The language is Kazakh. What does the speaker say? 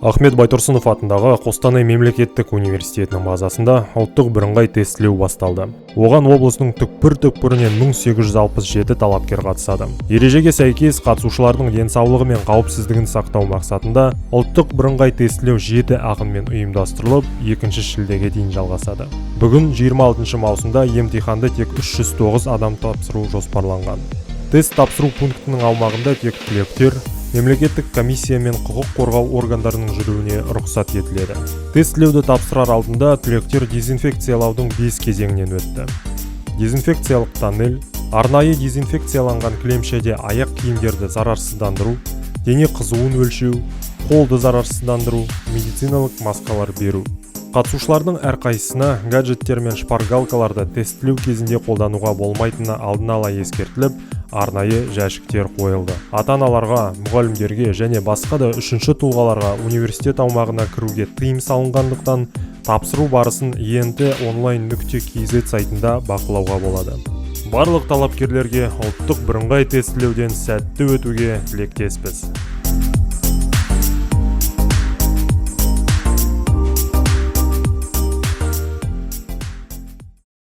Ахмет Байтұрсынов атындағы Қостанай мемлекеттік университетінің базасында ұлттық бірыңғай тестілеу басталды. Оған облыстың түкпір-түкпірінен 1867 талапкер қатысады. Ережеге сәйкес, қатысушылардың денсаулығы мен қауіпсіздігін сақтау мақсатында ұлттық бірыңғай тестілеу жеті ағынмен ұйымдастырылып, 2 шілдеге дейін жалғасады. Бүгін, 26 маусымда, емтиханды тек 309 адам тапсыру жоспарланған. Тест тапсыру пунктінің аумағында тек түлектер, мемлекеттік комиссия мен құқық қорғау органдарының жүруіне рұқсат етіледі. Тестілеуді тапсырар алдында түлектер дезинфекциялаудың бес кезеңінен өтті: дезинфекциялық тоннель, арнайы дезинфекцияланған кілемшеде аяқ киімдерді зарарсыздандыру, дене қызуын өлшеу, қолды зарарсыздандыру, медициналық маскалар беру. Қатысушылардың әрқайсысына гаджеттер мен шпаргалкаларды тестілеу кезінде қолдануға болмайтыны алдын ала ескертіліп, арнайы жәшіктер қойылды. Ата аналарға, мұғалімдерге және басқа да үшінші тұлғаларға университет аумағына кіруге тыйым салынғандықтан, тапсыру барысын ент онлайн.kz сайтында бақылауға болады. Барлық талапкерлерге ұлттық бірыңғай тестілеуден сәтті өтуге тілектеспіз.